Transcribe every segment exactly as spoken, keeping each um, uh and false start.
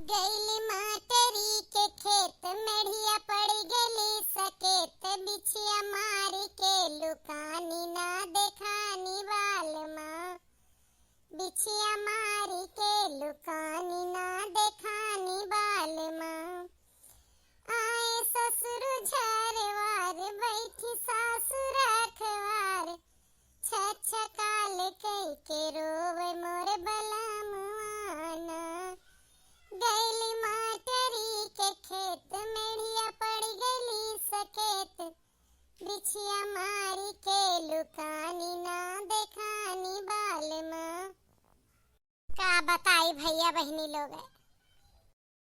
गइली मटरी के खेत, मेढ़िया पड़ गइली सकेत, बिछिया मारी के लुकानी ना देखानी बालमा। बिछिया मारी के लुकानी ना देखानी बालमा। आए ससुर झरवार, बैठी सासु रखवार, छछकाल कइके रोवे मोर बलमुआना। गइली मटरी के खेत, मेढ़िया पड़ गइली सकेत, बिछिया मारी के लुकानी ना देखानी बालमा। का बताई भइया बहिनी लोग,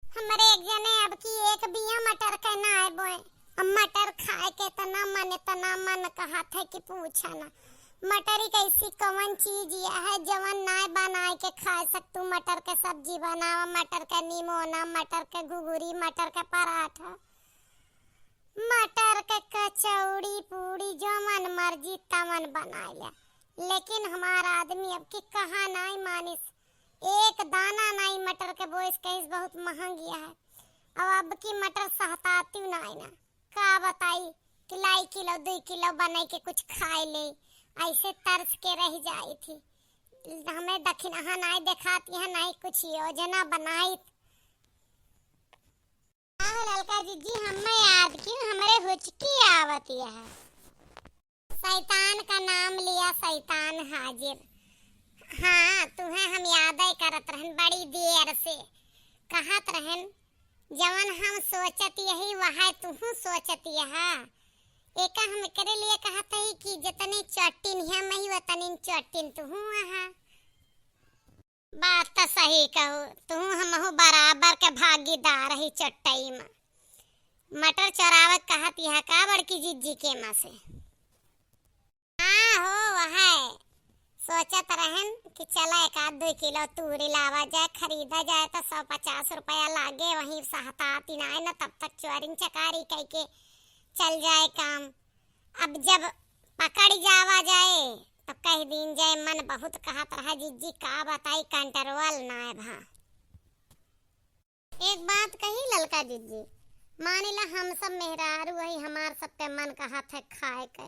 हमरे एक जने अब की एक बिया मटर के नाय बोए। अब मटर खाए के इतना मन, इतना मन कहत है कि पूछा ना। मटर एक ऐसी कवन चीज यह है जवन नाय बनाए के खाए सकतू। मटर के सब्जी बनावा, मटर के निमोना, मटर के घुघुरी, मटर के पराठा, मटर के कचौड़ी, पूड़ी, जवन मर्जी तवन बनाए ले, लेकिन हमार आदमी अब की कहा नाई मानिस। एक दाना नाई मटर के बोइस, कहिस बहुत महंगी है। अब, अब की मटर सहताती नाई ना। का बताई कि लाई किलो, दुई किलो बनाई के कुछ खाए ले, ऐसे तरस के रह जाई थी। हमें दखिनहा नाई देखाती है, नाई कुछ योजना बनाई। आहो ललका जिज्जी, हमें याद क्यों, हमरे हुचकी आवत यह। शैतान का नाम लिया, शैतान हाजिर। हाँ, तुहें हम याद करत रहन बड़ी देर से। कहत रहन, जवन हम सोचत यही, वह तुहू सोचत यहा। एका हम एकरे लिए कहत ही कि जितनी चट्टिन हम ही, वतनी चट्टिन तुहू अहा। बात त सही कहू, तू हमहू बराबर के भागीदार ही चट्टई में। मटर चोरावे कहत यह का बड़की जिज्जी के माँ से? हाँ हो, वह सोचत रहन कि चला एक आध दो किलो तूरी लावा जाए, खरीदा जाए तो सौ पचास रुपया लागे, वहीं सहता तिनाए न, तब तक चोरिन चकारी कई के चल जाए काम। अब जब पकड़ जावा जाए, तो कह दीन जाए, मन बहुत कहत रहा जिज्जी, का बताई, control नाय भा। एक बात कही ललका जिज्जी, मानिला हम सब मेहरारू हई, हमार सबके मन कहत है खाए के,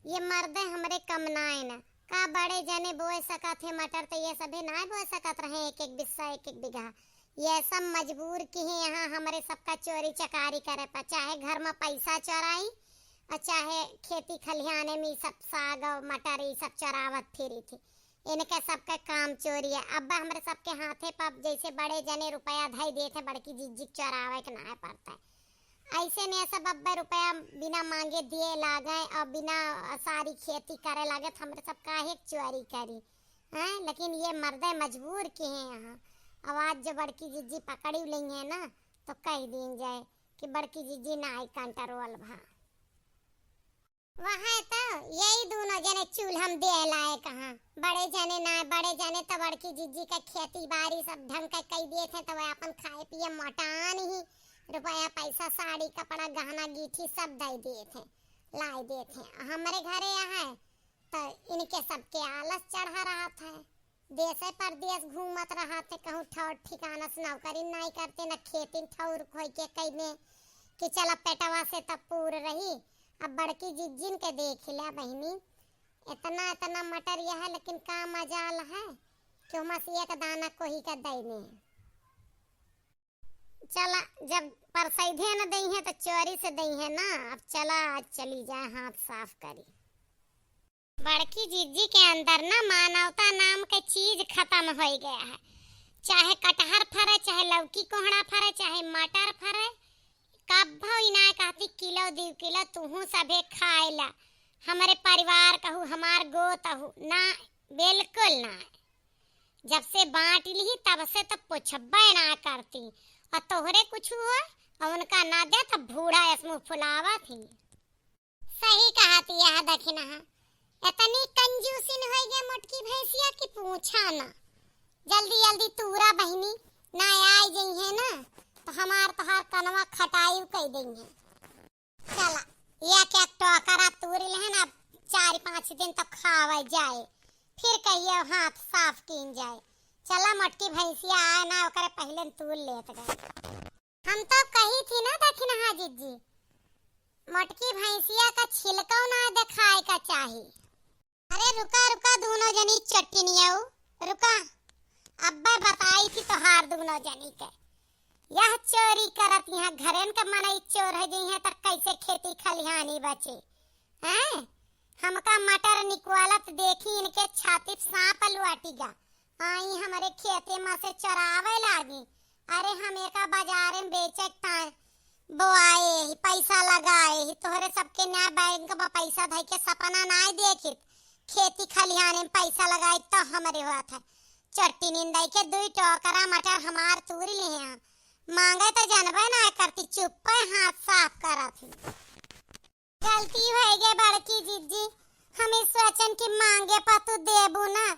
ये मर्दे हमरे कम नाय न, का बड़े जने बोए सकत है मटर, तो ये सभे नाय बोए सकत रहे एक एक बिस्सा, एक एक बीघा। ये सब मजबूर किहे यहाँ हमरे सबका चोरी चकारी करे पर, चाहे घर में पैसा चोराई और चाहे खेती खलिहाने में ई सब साग और मटर ई सब चोरावत फिरी थी। इनके सबके काम चोरी है। अब हमरे सबके हाथे पर जैसे बड़े जने रुपया धई देत है, बड़की जिज्जी के चोरावे के नाय पड़ता है। ऐसे में सब अब्बे रुपया बिना मांगे दिए लागे और बिना सारी खेती करे लागे, तो हमरे सब काहे के चोरी करी, हैं? लेकिन ये मर्दे मजबूर किहे यहाँ। अब आज जो बड़की जिज्जी पकड़ी लेंगे ना, तो कह दीन जाए कि बड़की जिज्जी नाई control भा। वह तो यही दोनों जने चूल्हा में दे लाए कहाँ, बड़े जने ना, बड़े जने तो बड़की जिज्जी का खेती बाड़ी सब ढंग का कई दिए थे, तो वह अपन खाए पिए मोटान ही रुपया पैसा, साड़ी, कपड़ा, गहना, गीठी सब दे दिए थे, लाई दिए थे। हमरे घरे यहाँ है तो इनके सबके आलस चढ़ा रहत है। देसे परदेस घूमत रहत है, कहूँ ठौर ठिकाना से नौकरी नाई करते, न खेतिन ठौर खोई के कइने कि चला पेटवा से तब पूर रही। अब बड़की जिज्जिन के देख लिया बहिनी, इतना इतना मटर यह है, लेकिन का मजाल है कि ओमा से एक दाना कोही का दैने। चला, जब परसैधे न दई है तो चोरी से दई है ना। अब चला, आज चली जाए हाथ साफ करी। बड़की जिज्जी के अंदर ना मानवता नाम के चीज खत्म होई गया है। चाहे कटहर फरे, चाहे लौकी कोहड़ा फरे, चाहे मटर फरे, कब्बो ई ना कहती किलो दू किलो तुहू सभे खाए ला, हमरे परिवार कहू, हमार गोत कहू ना, बिल्कुल ना। जब से बांट लिही तब से तो पुछबे ना करती, और तोहरे कुछ हुआ और उनका ना दे तो बूढ़ा ऐस मुँह फुलावत ही। सही कहत यह दखिनहा, इतनी कंजूसिन होई गे मोटकी भैंसिया कि पूछा ना। जल्दी जल्दी तूरा बहिनी, ना आई जइहे ना तो हमार तोहार कनवा खटाई कई देइहे। चला, एक एक टोकरा तूरी लेहन, अब चार पाँच दिन तो खावे जाए, फिर कहियो हाथ साफ कीन जाए। चला मोटकी भैंसिया आए ना, ओकरे पहिले तूर लेत गए। हम तो कही थी ना दखिनहा जिज्जी, मोटकी भैंसिया का छिलकौ ना देखाए का चाही। अरे रुका, रुका, दूनो जनी चट्टिनियाऊ, रुका। अब्बे बताई थी तोहार दूनो जनी के। यह चोरी करत यहाँ घरेन के मनई चोर है जइहें, त कैसे खेती खलिहानी बचे? हैं? हमका मटर निकवालत देखी इनके छाती पे सांप लुआटी गा। आई हमरे खेते में से चोरावे लागी। अरे हम एका बाजारे में बेचे के ताई बोआए ही, पैसा लगाए ही, तोहरे सबके न्याय बैंक में पैसा धई के सपना नाय देखित। खेती खलिहाने में पैसा लगाई तो हमरे होत है। चट्टी निंदाई के दुई टोकरा मटर हमार तूर लिहे हैं। मांगे तो जानबे ना करती, चुप्पे हाथ साफ करत ही। गलती होइ गए बड़की जिज्जी, हम ई सोचन कि मांगे पर तू देबू ना।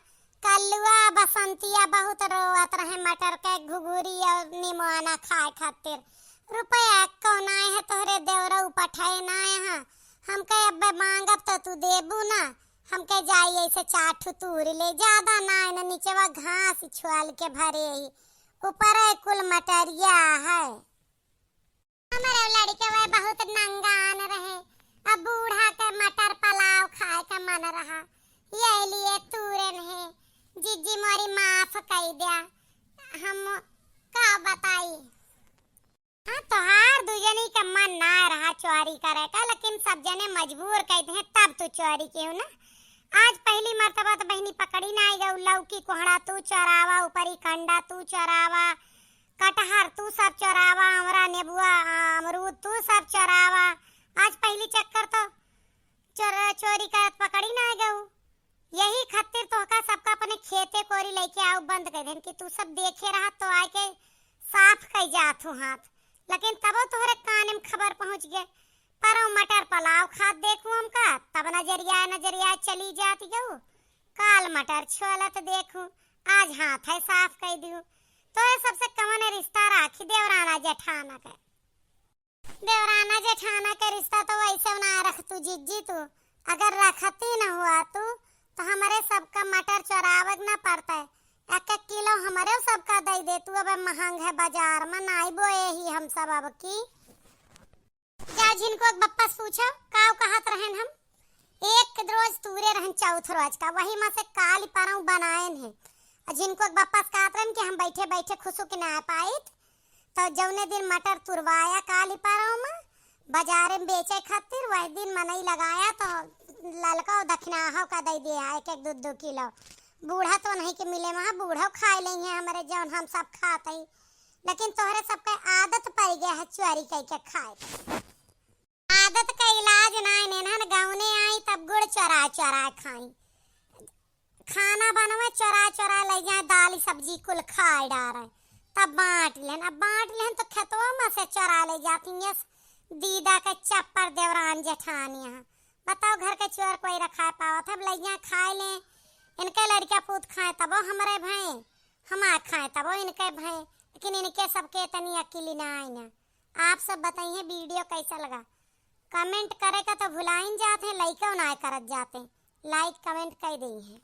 कल्लुआ बसंतिया बहुत रोवत रहे मटर के घुघुरी और निमोना खाए खातिर। रुपया एको नाय है, तोहरे देवरऊ पठाए नाय है। हम कहे अब्बे मांगब तो तू देबू ना। हम कहे जाई ऐसे चार ठो तूर ले, ज्यादा नाय न, निचवा घास छोल के भरे ही, ऊपर कुल मटरिया है। हमरे लड़के वह बहुत नंगान रहे, अब बूढ़ा के मटर पुलाव खाए के मन रहा, ये लिए तूरन है। जिज्जी मोरी माफ कई द्या, हम का बताई। हाँ, तोहार दुजनी के मन ना रहा चोरी करे का, लेकिन सब जने मजबूर कई दे तब तू चोरी किहू ना। आज पहली मर्तबा तो बहिनी पकड़ी ना आई गऊ, लौकी कोहड़ा तू चोरावा, ऊपरी कंडा तू चोरावा, कटहर तू सब चोरावा, हमरा नेबुआ, अमरूद तू सब चोरावा। आज पहली चक्कर तो चोर, चोरी करत पकड़ी ना गऊ। यही खातिर तोहका सबका अपने खेते कोरी लेके आऊ बंद कर देन कि तू सब देखे रहा तो आके साफ कई जात हूँ हाथ। लेकिन तबो तोहरे कान में खबर पहुँच गए, परौ मटर पुलाव खात देखू हमका, तब नजरिया नजरिया चली जात गऊ। काल मटर छोलत देखू, आज हाथ है साफ कई दियो। तो ये सबसे कवन रिश्ता राखी देवराना जेठाना के? देवराना जेठाना के रिश्ता तो वैसे ना रख तू जिज्जी तू। अगर रखती न हुआ तू, तो हमरे सबका मटर चोरावक न पड़ता। एक एक किलो हमरे सबका दे दे तू। अब महंग है बाजार में, नाई बोए ही हम सब अब की। जा झिनको के बप्पा से पूछो, काऊ कहत रहन हम। एक रोज तूरे रहन चौथ रोज का, वही में से काली परौ बनाएन है। आ झिनको के बप्पा से कहत रहन कि हम बैठे बैठे खुसुक ना पाइत, तो जौने दिन मटर तुरवाया काली परौ में बाजारे में बेचे खातिर, वही दिन मनई लगाया तो ललका और दखिनाहो का दे दिया एक एक दो दो किलो। बूढ़ा तो नहीं के मिले वहाँ, बूढ़ो खाए लेइहें हमरे जौन हम सब खात ही। लेकिन तोहरे सबके आदत पड़ गया है चोरी कई के खाए के। आदत का इलाज ना, इन्हन गौने आई तब गुड़ चोरा चोरा खाई, खाना बनवे चोरा चोरा ले जाए, दाल सब्जी कुल खाए डारे, तब बांट लेन। अब बांट लेन तो खेतवा में से चोरा ले जाती है दीदा के चप्पर देवरान जेठानिया। बताओ घर के चोर कोई रखा पावत है, अब ले जाए खाए ले, इनके लड़का पूत खाए तबो हमरे भय, हमार खाए तबो इनके भय, लेकिन इनके सबके इतनी अकिल ना आई ना। आप सब बताइए वीडियो कैसा लगा, कमेंट करे का तो भुलाइन जात हैं, लाइको ना करत जाते, लाइक कमेंट कर दी हैं।